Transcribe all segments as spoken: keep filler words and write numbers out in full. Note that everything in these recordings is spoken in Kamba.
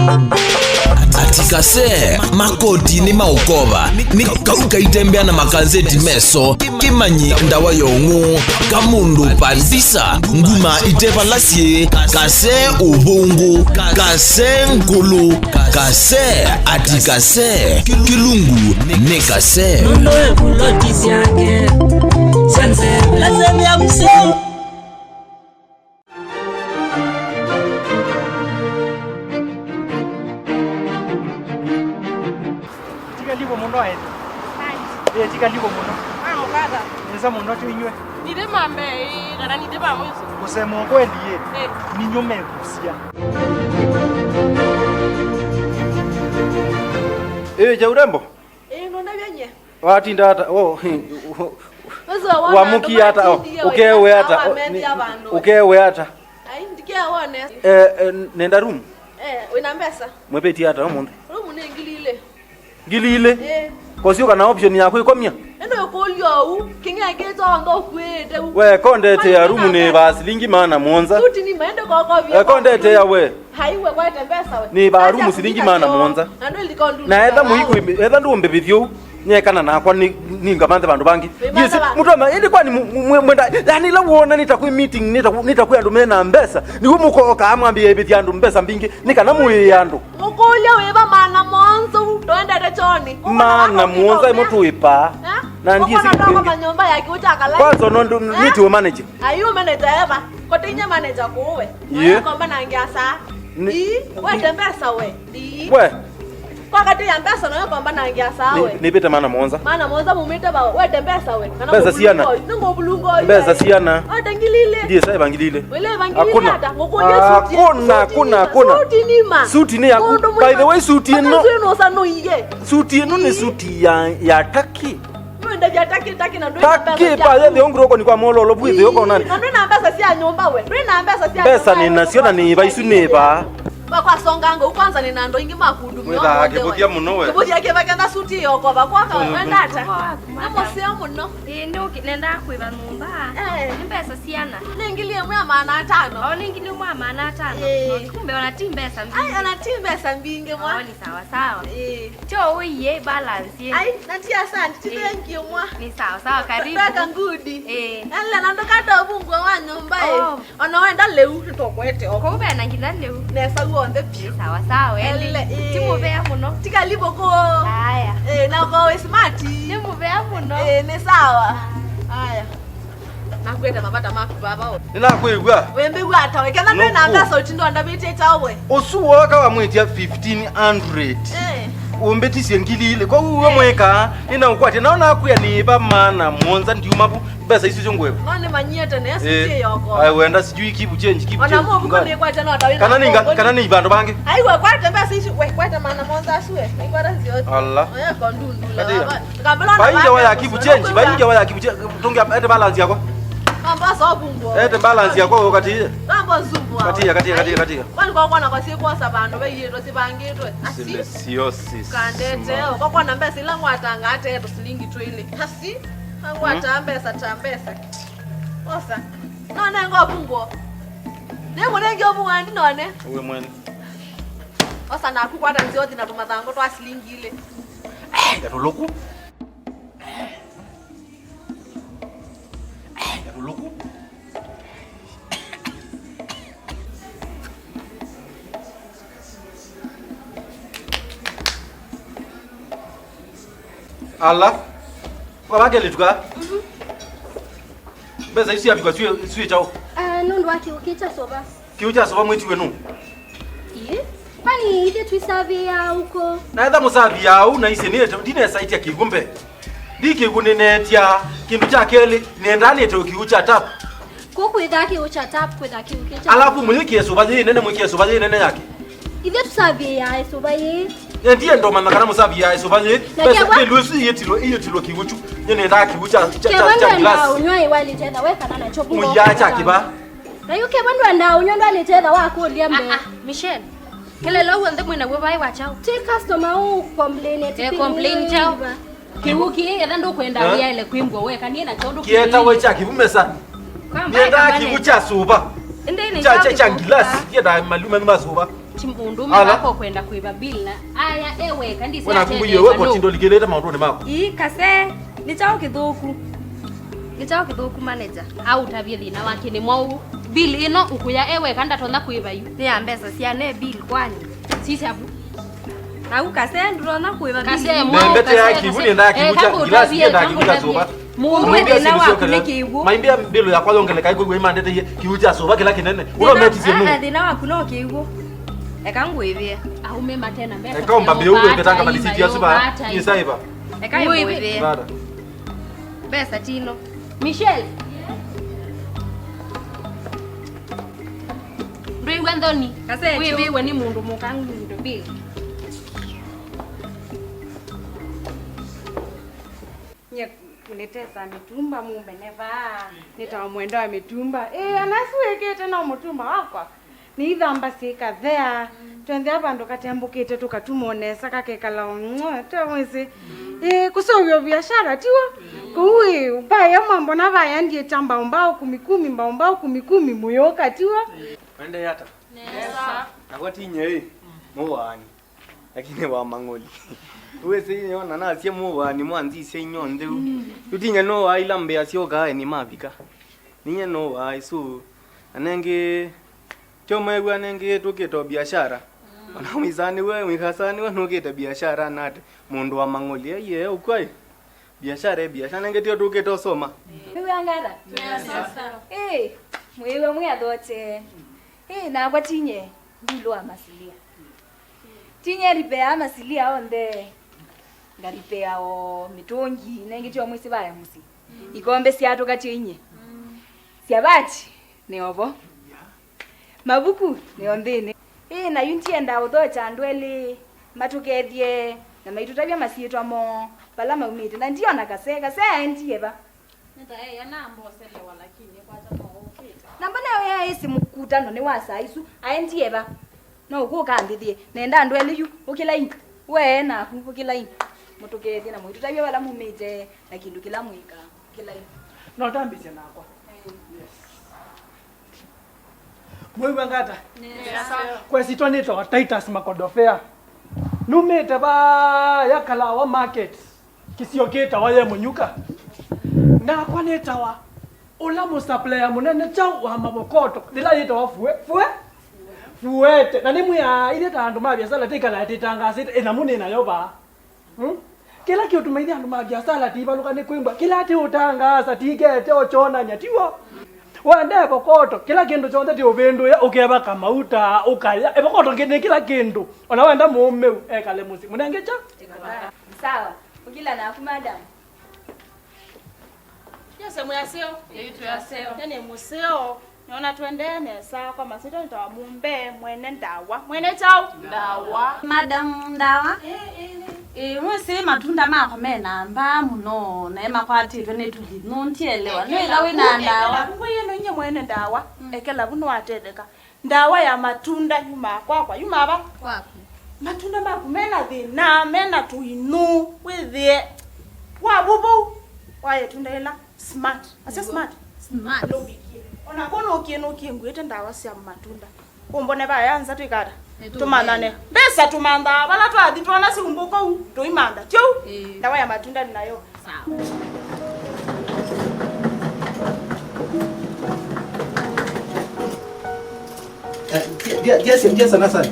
Ati kase, makoti nĩ maũkova, nĩ kau kaitembea na makanzeti meso, kĩmanyi ndawa ya ũng'ũ, kamũndũ pandisa, nguma itevala syĩ, kase ũvũngũ, kase ngũlũ, kase, ati kase, kĩlungu nĩ kase. Nũndũ wĩ vuloti syake, syanze, lazemya mseo. Tika livo mũno aende. Ai. Eh, tika livo mũno. Ah, mũkata. Nesa mũno tũinywe. Nithe mambe, eh, kana nithe mamwe. Kusema ukweli, eh. Eh. Ninyo megusia. Eh, cha urembo. Eh, nona vyenye. Watinda ata? Oh, wamukia ata? Oh, ukewe ata? Oh, ukewe ata? Ai, ndikewone. Eh, eh, nenda room. Eh, wĩna mbesa? Mwĩvĩtie ata ũmũnthĩ? Room nĩ ngili ilĩ. Ngili ilĩ? Eh. Kosi ũka na option ya kwĩkomya? Ĩndĩ ũkũlya ũu, kĩng'ea kĩtwa ndo kwĩte u. We, kondete ya room nĩ va silingi maana mũonza. Suti nĩ maende koko vya. Eh, kondete ya we. Haiwe kwete mbesa we. Nĩ va room silingi maana mũonza. Na etha mũiku, etha ndũmbĩvĩthyo, nyekana nakwa nĩ, nĩ ngamanthe vandũ vangĩ. Yes, mũtoma, ĩndĩ kwani mu-, mu-, mwenda, yani ĩla wona nĩ ta kwĩ meeting, nĩ ta kwĩ, nĩ ta kwĩ andũ mena mbesa, nĩw'o mũkokaa mwambĩe ĩvĩthya andũ mbesa mbingĩ, nĩ kana mũĩe andũ. Mũkũlya wĩva maana mũonza, tũendete choni. Maana mũonza ĩmwe tũĩpaa. Eh? Na ndiye si manyũmba ya kiucha kala. Kwanza no ndu-, nĩtiwe manager. Ayu manager eva. Kote inya manager kuwe. Ye. Komba na ngiasa. Ii, wete mbesa we. Ii. We. Kwa kati ya mbesa nayo komba na ngiasa we. Nĩ, nĩvĩte maana mũonza. Maana mũonza mumĩte va, wete mbesa we. Kana mbesa siana. Nungo bulungo. Mbesa siana. Wete ngili ilĩ. Ndiye sai vangilile. Wele vangilile. Hakuna. Hata ngũkũlya suti. Hakuna, hakuna, hakuna. Suti nĩ ma. Suti nĩ yaku. By the way, suti ĩno. Suti ĩno sana iye. Suti ĩno nĩ suti ya, ya Turkey. Nũendavya Turkey, Turkey na ndwĩ na mbesa. Turkey pa yethe ongiro koni kwa mololo bwithe uko nani? Na ndwĩ na mbesa sya nyũmba we. Ndwĩ na mbesa sya nyũmba. Mbesa nĩ nasyo na nĩ vaisu nĩ va. Kwa, kwa songa ngo kwanza nĩ na andũ aingĩ ma kũndumia. Mwĩthaa kĩvũthya mũno we. Kĩvũthya kĩva ketha suti yoko va kwa ka wenda ata? Na mũseo mũno. Ĩĩ, nĩ ũkĩ-, nenda kwĩva nyũmba. Eh. Nĩ mbesa siana? Nĩ ngili ĩmwe ya maana atano. O, nĩ ngili ĩmwe ya maana atano. Ĩĩ. Kumbe ona ti mbesa mbingĩ. Ai, ona ti mbesa mbingĩ mwa. O, nĩ sawa sawa. Ĩĩ. Cho ũiye balance. Ai, na ti asante, ti thank you mwa. Ni sawa sawa, karibu. Weka ngudi. Eh. Nalila na ndũkata ũvungwa wa nyũmba ĩ. Oh. Ona wenda lĩu nĩtũkwete oko. Kũu vena nginya lĩu. Nesa w'onthe piũ. Ni sawa sawa, ende. Ele, eh. Ti mũvea mũno. Ti karibu kũ. Haya. Eh, na kwa we smart. Ni mũvea mũno. Eh, ni sawa. Haya. Nakwenda mavata maku vava o. Nĩnakwĩw'a. Wĩmbĩw'a ata we? Ketha ndwĩ na mbesa ũtindwa ndavĩtĩte we. Ũsu woka wamwĩtya fifteen hundred. Eh. Ũmbĩtisye ngili ilĩ. Kwoou we mwĩka, nĩnaũkwatya. Nao nakwĩa nĩĩva maana mũonza ndiuma vu. Mbesa isu syongweva. No nĩmanyie tene, eh, suti yoko. Ai, wenda sijui kibu change, kibu change. Ona mũvuko nĩkwatya no ta wĩna. Kana nĩ nga-, kana nĩ ivandũ vangĩ. Aiwa kwate mbesa isu, we kwate maana mũonza asu we. Nĩkwata nzio. Allah. Oya kondundu. Katia. Vaingia waya kibu change, vaingia waya kibu change. Tungia ete balance yako. Kamba sabu ngo. Ete balance yako wakati. Kamba zubu. Katia, katia, katia, katia. Kwani kwa kwana kwa siku kwa sababu ndo wewe ndo sibangitwe. Asi. Silesiosis. Kandete kwa kwana mbesa ila ngwatanga ate to silingi twili. Asi. Angwata mbesa ta mbesa. Osa. No nengo bungo. Nemo nenge bungo andi none. Uwe mwene. Osa naku kwata nziothi na tumathango twa silingi ile. Eh, ngatuluku. Ala. Kwa wake lituka. Mhm. Mbesa isu syavika syĩ, syĩ kyaũ? Ah, nũndũ wa kĩw'ũ kĩ kya sũva. Kĩw'ũ kya sũva mwĩtiwe nũ? Ĩĩ. Kwani ithyĩ twisavĩaa ũkũ? Na etha mũsavĩaa ũu na isye nĩete, ndinesa ĩtya kĩw'ũ mbee. Ndi kĩw'ũ nĩneetya kĩndũ kya kelĩ, nĩendaa nĩetewe kĩw'ũ kya tap. Kũkwĩthaa kĩw'ũ kya tap, kwĩthaa kĩw'ũ kĩ kya. Alafu mwĩkĩe sũva yĩ nene, mwĩkĩe sũva yĩ nene yake. Ithyĩ tũsavĩaa ĩsũva yĩĩ. Nye ndiye ndomanya kana mũsavĩaa ĩsũva yĩĩ. Na mbesa kĩw'ũ ĩsu iyĩtilwe, iyĩtilwe kĩw'ũ kyu. Nye nĩendaa kĩw'ũ kya, kya, kya, kya glass. Ũnywa ĩwalĩ tetha we kana nakyo bungo. Mũiaa kya kĩva. Na yu kĩw'ũ ndwendaa ũnywa ndwalĩ tetha wakũlya mbee. Ah, ah, Michelle. Kelele w'onthe mwĩ naw'o vai wa kyaũ? Ti customer ũ complain ati. Eh, complain kyaũ? Kĩw'ũ kĩĩ, etha ndũkwenda wĩaĩle kwĩmbwa we, kanie na kyondo kĩetawe kya kĩw'ũ mesa. Nĩendaa kĩw'ũ kya sũva. Kya, kya, kya glass, ndiendaa malume ma sũva. Ti mũndũ ũmwe Ala. Wako kwenda kũĩva bill na aya e weka. Wena kumbuye we koti ndũlikĩlĩte maũndũnĩ maku. Ii, Kase, nĩ kyaũ kĩthũku? Nĩ kyaũ kĩthũku, manager? Aũtavye thĩna wake nĩ mwaũ? Bill ĩno ũkũya e weka ndatonya kũĩva yu. Nĩ ya mbesa sya ne bill kwani? Sisya vu. Au Kase ndũtonya kũĩva bill. Kase mwaũ, Kase, Kase. Nĩendaa kĩw'ũ, nĩendaa kĩw'ũ kya sũva, nĩendaa kĩw'ũ kya sũva. Mũndũ we thĩna waku nĩ kĩw'ũ. Maimbĩa mbĩlũ yakwa yongeleka ĩkwĩw'a imandeteiye kĩw'ũ kya sũva kĩla kĩnene. Ũla ũmetisye nũũ? Thĩna waku no kĩw'ũ. Eka ngwĩvĩe. Aume matena mbesa. Eka ũmbambĩe ũw'e vetanga malisiti asu va. Nĩ saiva. Eka ngwĩvĩe. Vada. Mbesa tino. Michelle. Ndwĩw'a nthoni. Kase. Wĩvĩwe nĩ mũndũ mũka ng'undo bill. Nye nĩtesa mĩtumba mumene vaa, nĩtawa mwenda wa mĩtumba. Ĩĩ, anasu wĩkĩte no mũtumba wakwa. Nĩithamba syĩkathea. Twendea vandũ katembũkĩte tũkatuma nesa kakekala mwa, twamwĩsĩ. Ĩĩ, kũseũvya biashara, tiw'o? Kũu ĩ, vaya mwambona vaya ndiĩta mbao mbao kumi kumi, mbao mbao kumi kumi, mũyũka, tiw'o? Wende yata? Nesa. Nakwa tinye ĩ, mũwaani. Lakini wa mang'oli. Wĩsĩ nĩona nasya mũvani mwanzisya inyonthe u. Tũtinye no waila mbĩa syokaa ni mavika. Ninye no waĩ su. Anengi tyo mew'a anengi tũkĩta biashara. Ona mwisani we, mwikasani we nũkĩte biashara nate. Mũndũ wa mang'oli. Aiye, ũkwai. Biashara e biashara. Anengi tyo tũkĩta ũsoma. Wĩw'angata? Yes. Eh, mwiwe mwiathoche. Eh, nakwa tinye. Ndulu wa masilia. Tinye ripea masilia onthe. Ngaripea o mitungi, nengi tyo mwisi vaya musi. Ikombe sya tukatie inye. Sya vati, ni ovo. Mavuku, ni onthini. Ii, na yu ndienda uthocha andũ eli matukethye, na maitutavya masyĩtwa moo, vala maumĩte. Na ndiona Kase, Kase aendie va? Nĩtaeĩa namboselewa, lakini kwata no ũkĩte. Na mbona yo yaĩsĩ mũkutano nĩ wa saa isu, aendie va? No ũkũka nthĩthĩe. Nenda andũ elĩ yu, ũkĩlai. We naku, ũkĩlai. Mũtũkethye na mũitũtavya vala mumĩte na kĩndũ kĩla mwĩka. Ũkĩlai. No tambĩsye nakwa. Eh. Yes. Mwĩw'a ngata? Nesa. Kwesitwa nĩtawa Titus Makodofea. Numĩte vaya Kalawa Market. Kĩsio kĩtawa ye mũnyuka. Nakwa nĩtawa ũla mũsupplier mũnene kyaũ wa mavokoto, yĩla yĩtawa fue, fue, fuete. Na nĩmwĩaa ithyĩ ta andũ ma viasala tĩkalae tĩtangaasĩte, ĩnamu nĩ nayo vaa. Hmm? Kĩla kĩũtuma ithyĩ andũ ma viasala tivalũka nĩ kwĩmbwa, kĩla tĩũtangaasa tikete ũkyonany'a, tiw'o? Wenda ĩvokoto, kĩla kĩndũ kyonthe tĩũvĩndũĩa, ũkeva kamauta, ũkaya. Ĩvokoto nĩ kĩla kĩndũ, ona wenda mũũmĩu ekale mũsyĩ. Mũnenge kya? Sawa. Ũkĩla naku, madam. Yose mwĩ aseo? Ĩĩ, twĩ aseo. Nĩ mũseo. Nĩona tũendee nesa kwa masyĩtwa nĩtawa Mumbe, mwene ndawa. Mwene kyaũ? Ndawa. Madam Ndawa? Ĩĩ, ĩĩ, nĩ. Ĩĩ, mwĩsĩ matunda makwa me na mbaa mũno, na emakwatĩtwe nĩ tũlinũ, ndielewa. Nĩwĩla wĩ na ndawa. Ekela vu, ngwĩie no inye mwene ndawa. Mm. Ekela vu nĩwatetheka. Ndawa ya matunda yumaa kwakwa, yumaa va? Kwaku. Matunda maku mena thĩna, mena tũinũ, wĩthĩe wa vuvau, waye tunda ĩla smart. Asya smart. Smart. Nũvikie. Ona ko nũkie, nũkie nguĩte ndawa sya matunda. Ũmbone vaya nza twĩkata. Nĩtũmanyane. Mbesa tũmanthaa vala twathi twona siumbũka u, tũimantha. Tyo? Ĩĩ. Ndawa ya matunda ninayo. Sawa. Eh, dia, dia, dia, dia sana sana.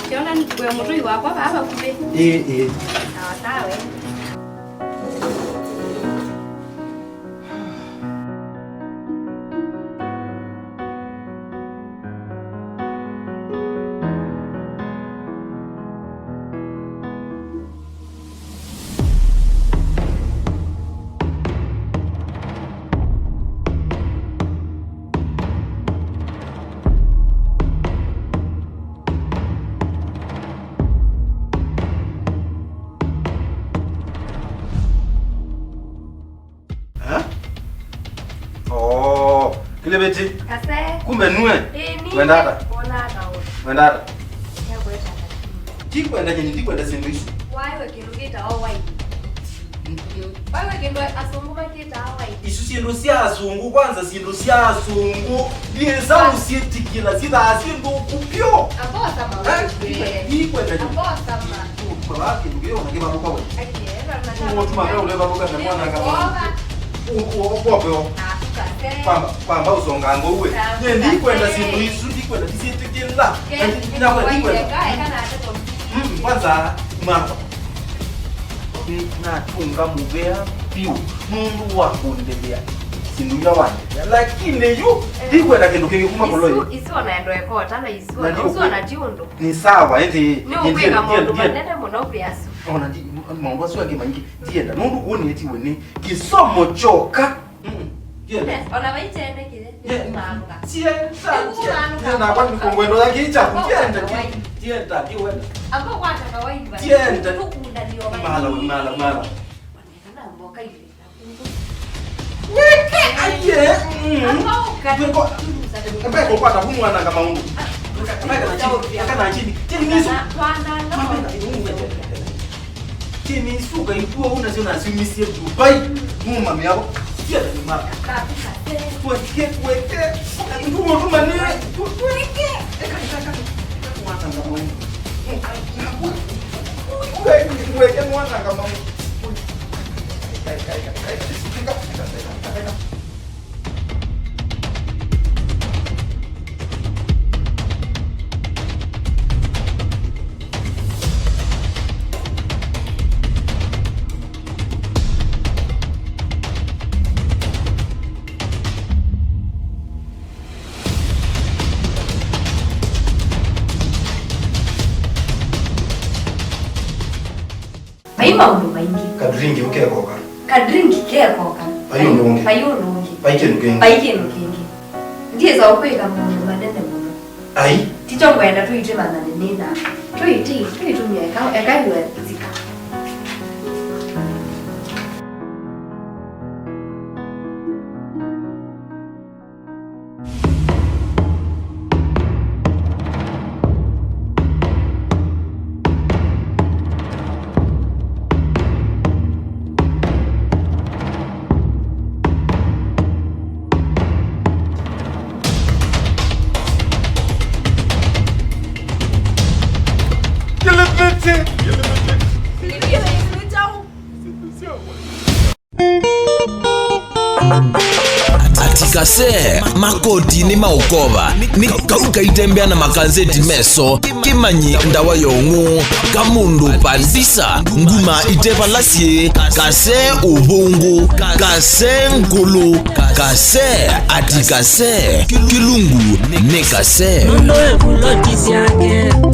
Kiona nikuwe mũtũi wakwa vaa vakuvĩ. Ĩĩ, ĩĩ. Sawa, sawa, we. Eh? Oh, Kĩlĩvĩti. Kase. Kumbe nue. Ĩĩ, nĩ. Wenda ata? Wona ata ũũ? Wenda ata? Nĩngwenda ata? Ndikwenda nyeni, ndikwenda syĩndũ isu. Waĩwe kĩndũ kĩtawa waini. Kwanza kĩndũ asungu makĩtaa wine. Isu syĩndũ sya asungu, kwanza syĩndũ sya asungu. Ndiĩsa ũsyĩtĩkĩla, syĩthaa syĩ nthũku vyũ. Ambosa maũndũ. Ndikwenda. Ambosa ma. Kũtuma kĩndũ kĩu na kĩvalũka we. Ũtuma ve ũlevalũka na mwana kama. Ũkopeo. Kwamba, kwamba ũsonga ngou we. Nye ndikwenda syĩndũ isu, ndikwenda, ndisyĩtĩkĩla. Ndikwenda. Mm, kwanza, mama. Nĩnatũnga mũvea vyũ nũndũ wa kũndethea syĩndũ ila wandethea, lakini yu ndikwenda kĩndũ kĩngĩ kuma kũloi. Isu, isu ona endo ekota na isu ona, isu ona ti ũndũ. Nĩ sawa, ĩndĩ nĩ ũkwĩka maũndũ manene mũno kwĩ asu. Ona ndi, maũndũ asu angĩ maingĩ ndienda nũndũ kuo nĩtiwe nĩ kĩsomo kyoka. Mm, ndienda. Yes, ona vaitendekile. Tienda, tienda. Nakwa nĩkũngwendo ya kĩcha. Tienda, tienda, tienda. Ambao kwataka waiva. Tienda. Tukunda ndio. Mala, mala, mala. Kana mboka ile. Weke, aye. Mm. Ambao kata. Mbeko kwata kumwana kama ungu. Kana chini. Chini nisu. Twana, twana. Tini isuka ikuo una sio na siumisie Dubai. Muma miao. Sia na mara. Kweke, kweke. Ndumo tuma ni. Kweke. Eka, eka, eka. Mwana kama. Kweke mwana kama. Vai maũndũ maingĩ. Kadringi ũkekoka. Kadringi kekoka. Vai ũndũ ũngĩ. Vai ũndũ ũngĩ. Vai kĩndũ kĩngĩ. Vai kĩndũ kĩngĩ. Ndiĩsa ũkwĩka maũndũ manene mũno. Ai. Tikyo ngwenda tũitĩmanane nĩ nake. Tũiti, tũitumia eka, eka iwe nzika. Ati kasee, makoti nĩ maũkova, nĩ kau kaitembea na makanzeti meso, kĩmanyi ndawa ya ũng'ũ, kamũndũ pandisa, nguma ite vala syĩ, kasee ũvũngũ, kasee ngũlũ, kasee, ati kasee, kĩlungu nĩ kasee. Nũndũ ĩvuloti syake.